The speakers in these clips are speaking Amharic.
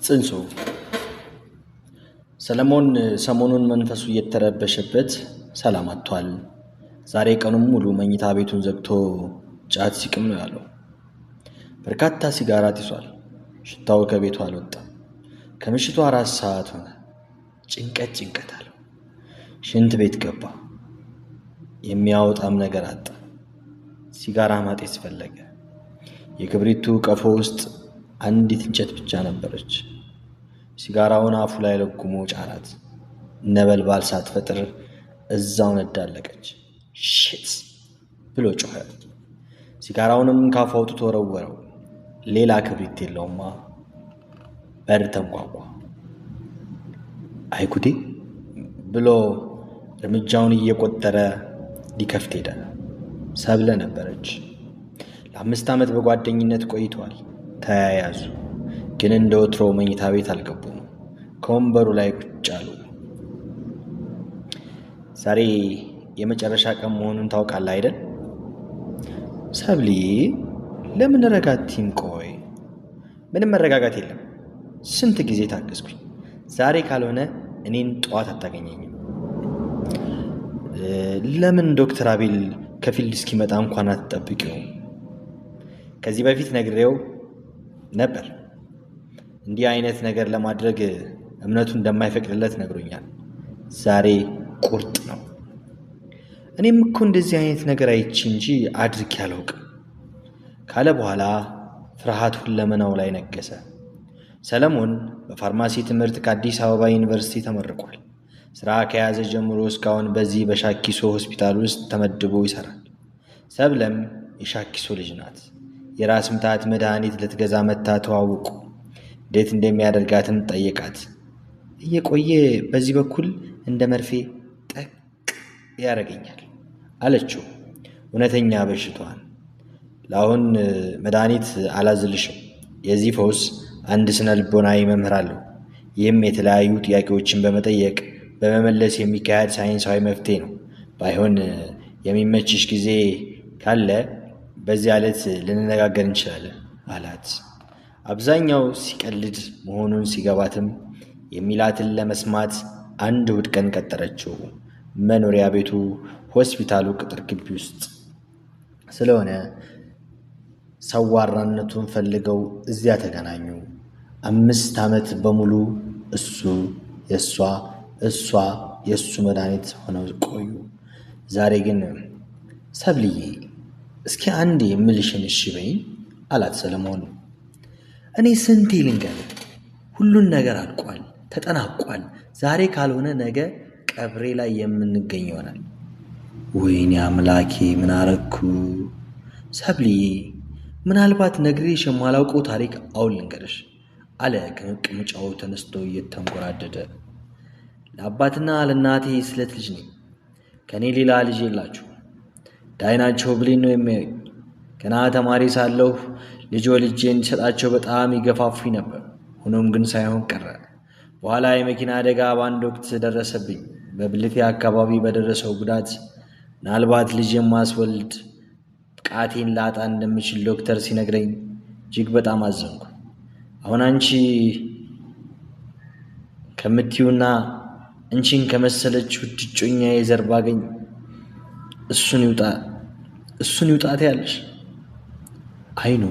ጽንሱ ሰለሞን ሰሞኑን መንፈሱ እየተረበሸበት ሰላም አጥቷል። ዛሬ ቀኑን ሙሉ መኝታ ቤቱን ዘግቶ ጫት ሲቅም ነው ያለው። በርካታ ሲጋራ ጢሷል። ሽታው ከቤቱ አልወጣም። ከምሽቱ 4 ሰዓት ሆነ። ጭንቀት ጭንቀት አለው። ሽንት ቤት ገባ። የሚያወጣም ነገር አጣ። ሲጋራ ማጤስ ፈለገ። የክብሪቱ ቀፎ ውስጥ አንዲት እንጨት ብቻ ነበረች። ሲጋራውን አፉ ላይ ለጉሞ ጫራት። ነበልባል ሳትፈጥር እዛው ነዳ አለቀች። Shit ብሎ ጮኸ። ሲጋራውንም ካፉ አውጥቶ ወረወረው። ሌላ ክብሪት የለውማ። በር ተንኳኳ። አይ ጉዴ ብሎ እርምጃውን እየቆጠረ ሊከፍት ሄደ። ሰብለ ነበረች። ለ5 ዓመት በጓደኝነት ቆይተዋል። ተያያዙ። ግን እንደ ወትሮው መኝታ ቤት አልገቡም። ከወንበሩ ላይ ቁጭ አሉ። ዛሬ የመጨረሻ ቀን መሆኑን ታውቃለህ አይደል? ሰብልዬ፣ ለምን ረጋ አትይም? ቆይ፣ ምንም መረጋጋት የለም። ስንት ጊዜ ታገስኩኝ። ዛሬ ካልሆነ እኔን ጠዋት አታገኘኝም። ለምን ዶክተር አቤል ከ field እስኪመጣ እንኳን አትጠብቂውም? ከዚህ በፊት ነግሬው ነበር። እንዲህ አይነት ነገር ለማድረግ እምነቱ እንደማይፈቅድለት ነግሮኛል። ዛሬ ቁርጥ ነው። እኔም እኮ እንደዚህ አይነት ነገር አይቼ እንጂ አድርጌ አላውቅም ካለ በኋላ ፍርሃት ሁለመናው ላይ ነገሰ። ሰለሞን በፋርማሲ ትምህርት ከአዲስ አበባ ዩኒቨርሲቲ ተመርቋል። ስራ ከያዘ ጀምሮ እስካሁን በዚህ በሻኪሶ ሆስፒታል ውስጥ ተመድቦ ይሰራል። ሰብለም የሻኪሶ ልጅ ናት። የራስ ምታት መድኃኒት ልትገዛ መጥታ ተዋውቁ። እንዴት እንደሚያደርጋትም ጠየቃት። እየቆየ በዚህ በኩል እንደ መርፌ ጠቅ ያደርገኛል አለችው እውነተኛ በሽታዋን። ለአሁን መድኃኒት አላዝልሽም። የዚህ ፈውስ አንድ ስነ ልቦናዊ መምህር አለው። ይህም የተለያዩ ጥያቄዎችን በመጠየቅ በመመለስ የሚካሄድ ሳይንሳዊ መፍትሄ ነው። ባይሆን የሚመችሽ ጊዜ ካለ በዚያ ዕለት ልንነጋገር እንችላለን አላት። አብዛኛው ሲቀልድ መሆኑን ሲገባትም የሚላትን ለመስማት አንድ እሑድ ቀን ቀጠረችው። መኖሪያ ቤቱ ሆስፒታሉ ቅጥር ግቢ ውስጥ ስለሆነ ሰዋራነቱን ፈልገው እዚያ ተገናኙ። 5 ዓመት በሙሉ እሱ የእሷ፣ እሷ የእሱ መድኃኒት ሆነው ቆዩ። ዛሬ ግን ሰብልዬ፣ እስኪ አንዴ የምልሽን እሺ በይኝ አላት ሰለሞን። እኔ ስንቴ ልንገርህ፣ ሁሉን ነገር አልቋል፣ ተጠናቋል። ዛሬ ካልሆነ ነገ ቀብሬ ላይ የምንገኝ ይሆናል። ወይኔ አምላኬ፣ ምን አረግኩ? ሰብልዬ፣ ምናልባት ነግሬሽ የማላውቀው ታሪክ አሁን ልንገርሽ አለ ከመቀመጫው ተነስቶ እየተንጎራደደ። ለአባትና ለእናቴ ስለት ልጅ ነኝ። ከእኔ ሌላ ልጅ የላቸውም። እንዳይናቸው ብሌን ነው የሚያዩኝ። ገና ተማሪ ሳለሁ ልጅ ወልጄ እንዲሰጣቸው በጣም ይገፋፉኝ ነበር። ሆኖም ግን ሳይሆን ቀረ። በኋላ የመኪና አደጋ በአንድ ወቅት ደረሰብኝ። በብልቴ አካባቢ በደረሰው ጉዳት ምናልባት ልጅ የማስወልድ ብቃቴን ላጣ እንደምችል ዶክተር ሲነግረኝ እጅግ በጣም አዘንኩ። አሁን አንቺ ከምትዩና አንቺን ከመሰለች ውድ እጮኛዬ ዘር ባገኝ እሱን ይውጣ እሱን ይውጣት ያለሽ። አይኑ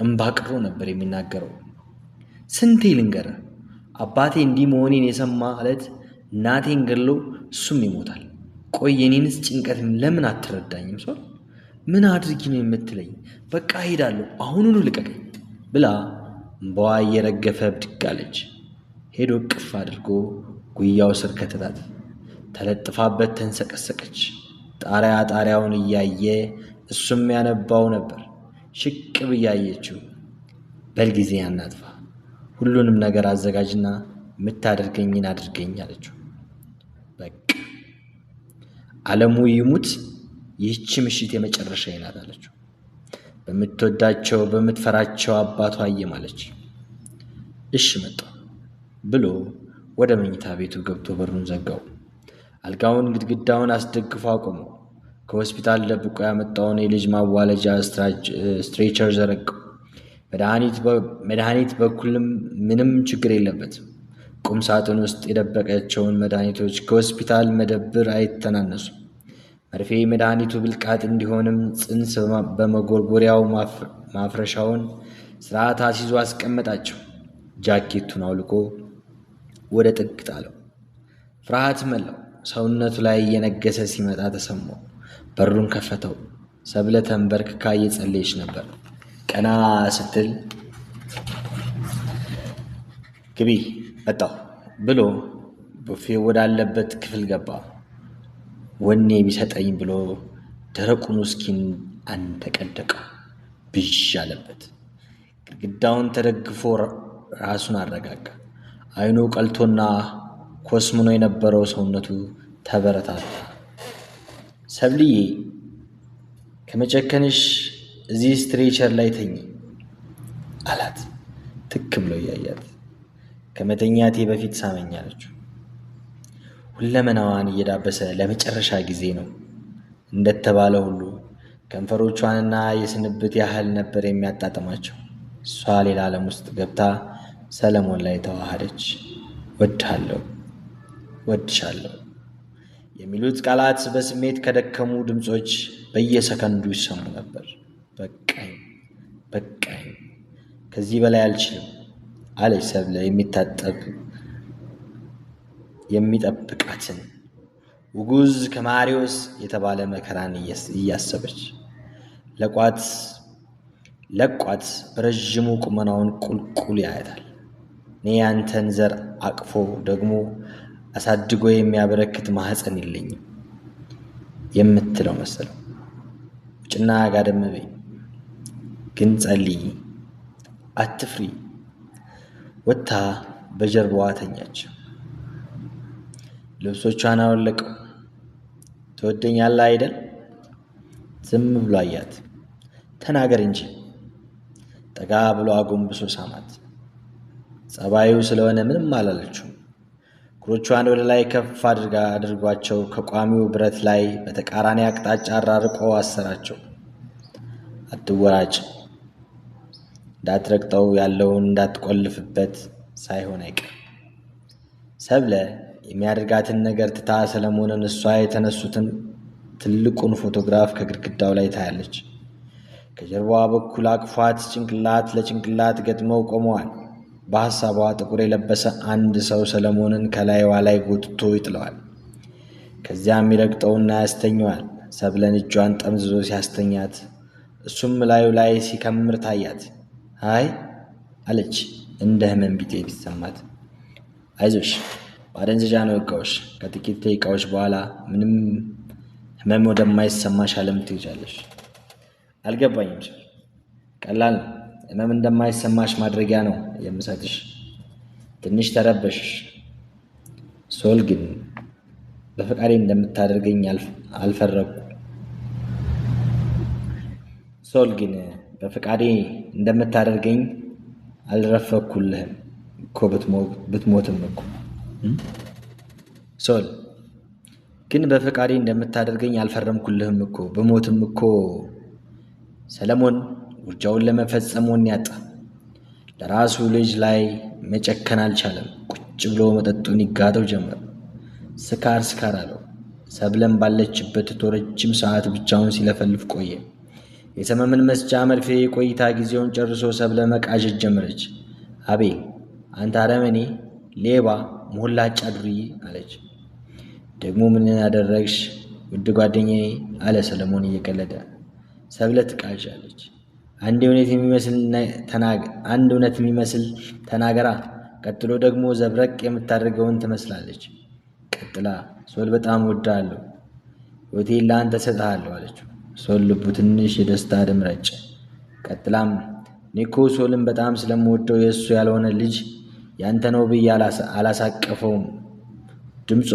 እምባ ቅሮ ነበር የሚናገረው። ስንቴ ልንገርህ፣ አባቴ እንዲህ መሆኔን የሰማ ዕለት እናቴን ገድሎ እሱም ይሞታል። ቆይ፣ የኔንስ ጭንቀት ለምን አትረዳኝም? ሰው ምን አድርጊ ነው የምትለኝ? በቃ እሄዳለሁ፣ አሁኑኑ ልቀቀኝ ብላ እምባዋ እየረገፈ ብድግ አለች። ሄዶ እቅፍ አድርጎ ጉያው ስር ከተታት። ተለጥፋበት ተንሰቀሰቀች። ጣሪያ ጣሪያውን እያየ እሱም ያነባው ነበር። ሽቅብ እያየችው በል ጊዜ አናጥፋ፣ ሁሉንም ነገር አዘጋጅና የምታደርገኝን አድርገኝ አለችው። በቃ ዓለሙ ይሙት ይህቺ ምሽት የመጨረሻ ናት አለችው። በምትወዳቸው በምትፈራቸው አባቷ እየማለች እሽ መጣሁ ብሎ ወደ መኝታ ቤቱ ገብቶ በሩን ዘጋው። አልጋውን ግድግዳውን አስደግፎ አቆመው። ከሆስፒታል ደብቆ ያመጣውን የልጅ ማዋለጃ stretcher ዘረጋው። መድኃኒት በኩልም ምንም ችግር የለበትም። ቁም ሳጥን ውስጥ የደበቀቸውን መድኃኒቶች ከሆስፒታል መደብር አይተናነሱም። መርፌ መድኃኒቱ ብልቃጥ እንዲሆንም ጽንስ በመጎርጎሪያው ማፍረሻውን ስርዓት አስይዞ አስቀመጣቸው። ጃኬቱን አውልቆ ወደ ጥግ ጣለው። ፍርሃት መላው ሰውነቱ ላይ እየነገሰ ሲመጣ ተሰማው። በሩን ከፈተው። ሰብለ ተንበርክካ እየጸለየች ነበር። ቀና ስትል ግቢ መጣሁ ብሎ ቡፌ ወዳለበት ክፍል ገባ። ወኔ ቢሰጠኝ ብሎ ደረቁን ውስኪን አንተቀደቀው። ብዥ አለበት። ግድግዳውን ተደግፎ ራሱን አረጋጋ። አይኑ ቀልቶና ኮስምኖ የነበረው ሰውነቱ ተበረታታ። ሰብልዬ ከመጨከንሽ እዚህ stretcher ላይ ተኝ አላት፣ ትክ ብሎ እያያት። ከመተኛቴ በፊት ሳመኝ አለችው። ሁለመናዋን እየዳበሰ ለመጨረሻ ጊዜ ነው እንደተባለ ሁሉ ከንፈሮቿንና የስንብት ያህል ነበር የሚያጣጥማቸው። እሷ ሌላ ዓለም ውስጥ ገብታ ሰለሞን ላይ ተዋሃደች። ወድሃለሁ፣ ወድሻለሁ የሚሉት ቃላት በስሜት ከደከሙ ድምፆች በየሰከንዱ ይሰሙ ነበር። በቃኝ፣ በቃኝ፣ ከዚህ በላይ አልችልም አለች ሰብለ የሚጠብቃትን ውጉዝ ከማሪዎስ የተባለ መከራን እያሰበች። ለቋት በረዥሙ ቁመናውን ቁልቁል ያያታል። እኔ ያንተን ዘር አቅፎ ደግሞ አሳድጎ የሚያበረክት ማህፀን የለኝም የምትለው መሰለው። ውጭና ጋደም በይ፣ ግን ጸልይ፣ አትፍሪ። ወጥታ በጀርባዋ ተኛች። ልብሶቿን አወለቀው። ትወደኛለህ አይደል? ዝም ብሎ አያት። ተናገር እንጂ። ጠጋ ብሎ አጎንብሶ ሳማት። ጸባዩ ስለሆነ ምንም አላለችውም። እግሮቿን ወደ ላይ ከፍ አድርጓቸው ከቋሚው ብረት ላይ በተቃራኒ አቅጣጫ አራርቆ አሰራቸው። አትወራጭ፣ እንዳትረግጠው ያለውን እንዳትቆልፍበት ሳይሆን አይቀር። ሰብለ የሚያደርጋትን ነገር ትታ ሰለሞንን እሷ የተነሱትን ትልቁን ፎቶግራፍ ከግድግዳው ላይ ታያለች። ከጀርባዋ በኩል አቅፏት ጭንቅላት ለጭንቅላት ገጥመው ቆመዋል። በሐሳቧ ጥቁር የለበሰ አንድ ሰው ሰለሞንን ከላይዋ ላይ ጎትቶ ይጥለዋል። ከዚያም ይረግጠውና ያስተኘዋል። ሰብለን እጇን ጠምዝዞ ሲያስተኛት እሱም ላዩ ላይ ሲከምር ታያት። አይ አለች እንደ ህመም ቢጤ ቢሰማት። አይዞሽ፣ ማደንዘዣ ነው የወጋሁሽ። ከጥቂት ደቂቃዎች በኋላ ምንም ህመም ወደማይሰማሽ ዓለም ትሄጃለሽ። አልገባኝም ስል ቀላል ነው። ህመም እንደማይሰማሽ ማድረጊያ ነው የምሰጥሽ። ትንሽ ተረበሽሽ። ሶል ግን በፈቃዴ እንደምታደርገኝ አልፈረኩ ሶል ግን በፈቃዴ እንደምታደርገኝ አልረፈኩልህም እኮ ብትሞትም እኮ ሶል ግን በፈቃዴ እንደምታደርገኝ አልፈረምኩልህም እኮ ብሞትም እኮ። ሰለሞን ውርጃውን ለመፈጸም ወኔ አጣ። ለራሱ ልጅ ላይ መጨከን አልቻለም። ቁጭ ብሎ መጠጡን ይጋተው ጀመር። ስካር ስካር አለው። ሰብለን ባለችበት ትቶ ረጅም ሰዓት ብቻውን ሲለፈልፍ ቆየ። የሰመመን መስጫ መርፌ የቆይታ ጊዜውን ጨርሶ ሰብለ መቃዠት ጀመረች። አቤል አንተ አረመኔ፣ ሌባ፣ ሞላጫ ዱርዬ አለች። ደግሞ ምን ያደረግሽ ውድ ጓደኛዬ አለ ሰለሞን እየቀለደ። ሰብለ ትቃዣለች። አንድ እውነት የሚመስል ተናገራ። ቀጥሎ ደግሞ ዘብረቅ የምታደርገውን ትመስላለች። ቀጥላ ሶል በጣም እወድሃለሁ፣ ሕይወቴን ለአንተ እሰጥሃለሁ አለችው። ሶል ልቡ ትንሽ የደስታ ደም ረጨ። ቀጥላም እኔ እኮ ሶልን በጣም ስለምወደው የእሱ ያልሆነ ልጅ ያንተ ነው ብዬ አላሳቀፈውም። ድምጿ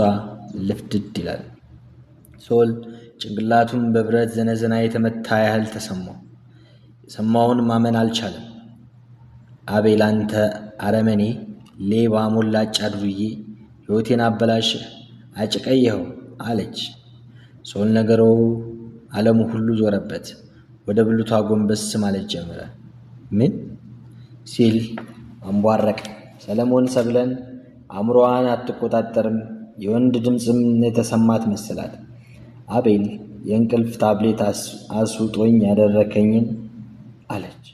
ልፍድድ ይላል። ሶል ጭንቅላቱን በብረት ዘነዘና የተመታ ያህል ተሰማው። የሰማውን ማመን አልቻለም። አቤል አንተ አረመኔ፣ ሌባ፣ ሞላጫ ዱርዬ፣ ሕይወቴን አበላሽህ፣ አጭቀየኸው አለች። ሶል ነገሩ ዓለሙ ሁሉ ዞረበት። ወደ ብልቷ ጎንበስ ማለት ጀመረ። ምን ሲል አንቧረቀ። ሰለሞን ሰብለን አእምሮዋን አትቆጣጠርም። የወንድ ድምፅም የተሰማት መሰላት። አቤል የእንቅልፍ ታብሌት አስውጦኝ ያደረከኝን አለች።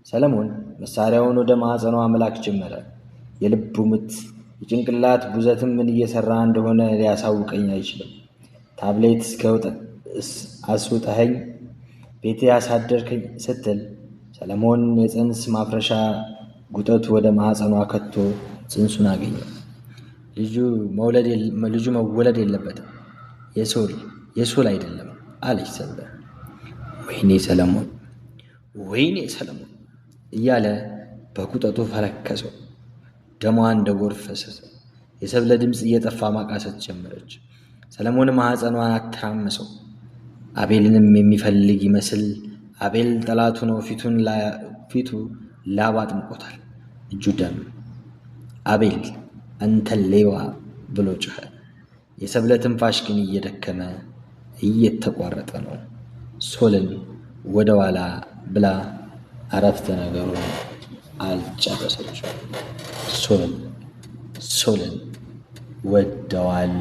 ሰለሞን መሳሪያውን ወደ ማዕፀኗ መላክ ጀመረ። የልቡ ምት የጭንቅላት ቡዘትም ምን እየሰራ እንደሆነ ሊያሳውቀኝ አይችልም። ታብሌት አስውጠኸኝ ቤቴ ያሳደርከኝ ስትል ሰለሞን የፅንስ ማፍረሻ ጉጠቱ ወደ ማዕፀኗ ከቶ ፅንሱን አገኘው። ልጁ መወለድ የለበትም፣ የሶል የሶል አይደለም አለች ሰብለ። ወይኔ ሰለሞን፣ ወይኔ ሰለሞን እያለ በጉጠቱ ፈረከሰው። ደሟ እንደ ጎርፍ ፈሰሰ። የሰብለ ድምፅ እየጠፋ ማቃሰት ጀመረች። ሰለሞን ማዕፀኗን አተራመሰው። አቤልንም የሚፈልግ ይመስል አቤል ጠላቱ ነው። ፊቱ ላብ አጥምቆታል፣ እጁ ደም። አቤል አንተ ሌባ ብሎ ጮኸ። የሰብለ ትንፋሽ ግን እየደከመ እየተቋረጠ ነው። ሶልን ወደ ኋላ ብላ አረፍተ ነገሩን አልጨረሰችም። ሶልን ወደዋል።